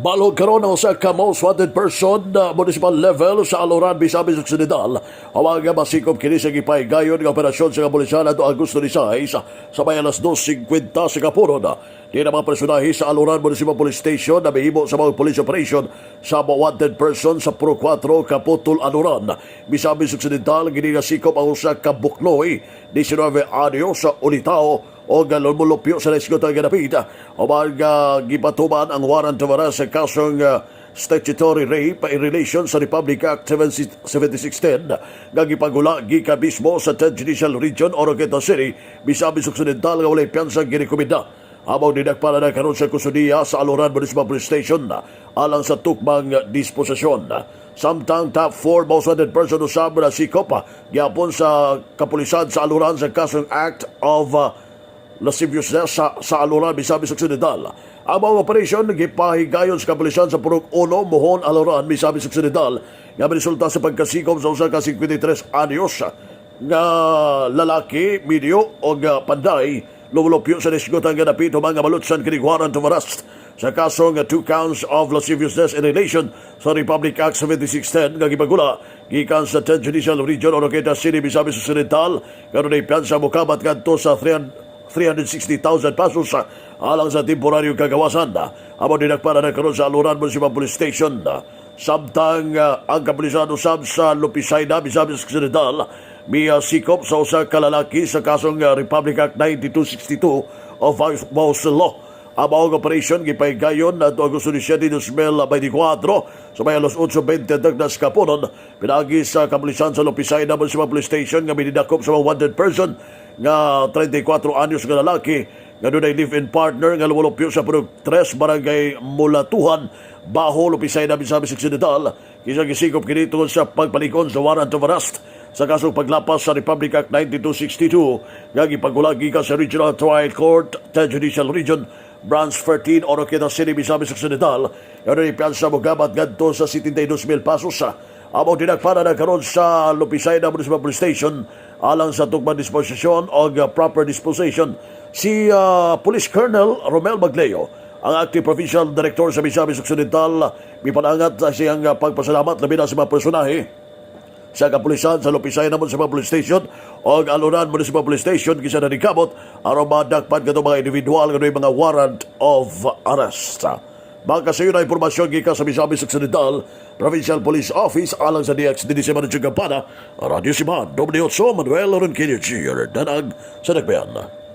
Balog karon ang usa ka most wanted person municipal level sa Aloran, Misamis Occidental. Awag nga masikop kini sa gipahigayon nga operasyon sa kapulisan adto Agosto 16 sa may alas 2:50 sa kapunon. Di na mga personahe sa Aloran Municipal Police Station na mihimo sa mga police operation sa mga wanted person sa Purok 4, Kaputol, Aloran, Misamis Occidental. Kini nasikop ang usa ka buknoy, 19 anyo, sa Ulitao o lumulupyo sa Lesgo ganapit. O mga gipatuman ang warrant of arrest sa kasong statutory rape in relation sa Republic Act 7610 nga gipagula gikan mismo sa 10th Judicial Region, Oroquieta City, Misamis Occidental, nga walay piyansa girekomenda. Among dinakpan na karon sa kustodiya sa Aloran Municipal Police Station alang sa tukmang disposisyon. Samtang top 4 most wanted person usab na sikop gyapon sa kapulisan sa Aloran sa kasong act of lasciviousness sa Aloran, Misamis Occidental. Ang mga operasyon gipahigayon sa kapulisan sa Purok 1, Mohon, Aloran, Misamis Occidental nga resulta sa pagkasikop sa usa ka 53 anyos nga lalaki, minyo o panday, lumulupyo sa nisgutan ganapit, mga malutsan kini warrant of arrest sa kasong two counts of lasciviousness in relation sa Republic Act 7610 nga gipagula gikan sa 10th Judicial Region, Oroquieta City, Misamis Occidental, karon ay piyansa mokabat kadto sa 300 360,000 pesos alang sa temporaryong kagawasan. Amo dinakpan na karon sa Aluran Municipal Police Station. Samtang ang kapulisan usab sa Lopisayda, Misamis Occidental, miya sikop sa usa ka lalaki sa kasong Republic Act 9262 of Martial Law. Ang maong operation gipahigayon na Agosto 17, 2024 sa may alas 8:20 dagnas kapunon pinagi sa kapulisan sa Lopisayda Municipal Police Station nga minidakop sa mga wanted person nga 34 anyos nga lalaki nga dunay live-in partner nga lumulupyo sa Purok 3, Barangay Mulatuhan, Baho, Lopisayda, Misamis Occidental. Kisa gisikop kini tungod sa pagpalikon sa warrant of arrest sa kasong paglapas sa Republic Act 9262 nga gipagula gikan sa Regional Trial Court, 10th Judicial Region, Branch 13, Oroquieta City, Misamis Occidental. Nga piyansa mogabat ngadto sa 72,000 pesos. Among dinakpan na karon sa Lopisayda Municipal Police Station alang sa tukmang disposisyon o proper disposition si Police Colonel Romel Magleo, ang active provincial director sa Misamis Occidental, mipanangat sa siyang pagpasalamat labi na sa mga personahe sa kapulisan sa Lopisayda Municipal Police Station o Aluran Municipal Police Station kisa na aron madakpan kadtong mga individual nga mga warrant of arrest. Makasayo na impormasyon gikan sa Misamis Occidental Provincial Police Office, alang sa DXDD si Manuel Campana, Radio Siman, W8 Manuel Ronquillo Jr., Danag sa Nagbayan.